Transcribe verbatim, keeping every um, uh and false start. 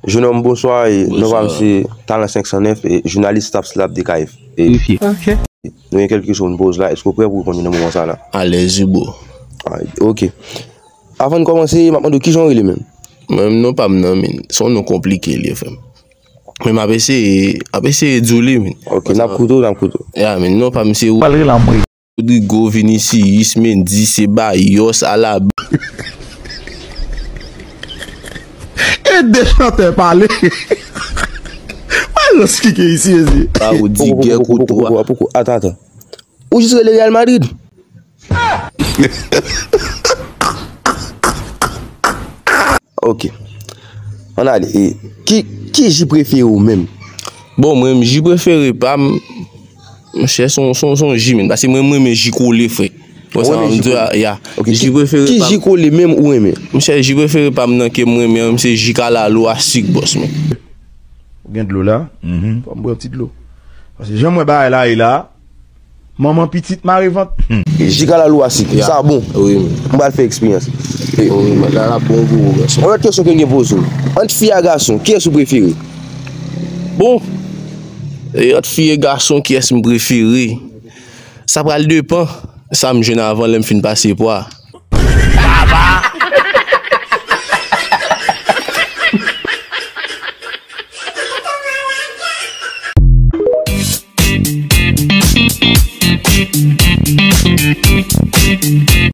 Jenòm, bonswa. E, non pa m se Talan senk san nèf, e, jounalis Staff Slap de K F. E, nou gen kèk kesyon pou n poze w la. Èske w prè pou w reponn yo nan moman sa la? Alèz wi, bro. Ah, ok. Avan n kòmanse, m ap mande w kijan w rele menm? Mwen menm, non pa m nan, men se yon non konplike li ye, frè m. Men m ap eseye, ap eseye di w li, men. Ok, n ap koute w, n ap koute w. Ya, men non pa m se Rodrigo Vinicius Mendy Ceballos Alaba. E de chantè pale. Alòs ki gen isi, isi. Pa Rudiger Courtois. Poko, poko, poko, poko, poko. Atann, atann. Ou jis rele Real Madrid? Ok. Ann ale. E, ki, ki ji prefere w menm? Bon, mwen menm, ji prefere pa m, monchè, se yon, se yon, se yon ji, men. Paske mwen, mwen renmen ji kole, frè. Ou wè sa m ap di a, ya. Ok, ji prefere pa m. Ki ji kole menm ou renmen? Monchè, ji prefere pa m nan ke mwen renmen an, se ji kalalou a sik, bòs, men. Ou gen dlo la? Fò m bwè yon ti dlo. Paske jan m wè bagay la ye la, manman pitit mare vant. Ji kalalou a sik, sa bon. Wi, men. M pral fè eksperyans. Wi, men, la, la bon pou ou, gason. Yon lòt kesyon ke m gen poze w. Ant fi a gason, kiyès ou prefere? Bon, e ant fi e gason, kiyès m prefere? Sa pral depann sa m jwenn avan lè m fin pase pwa.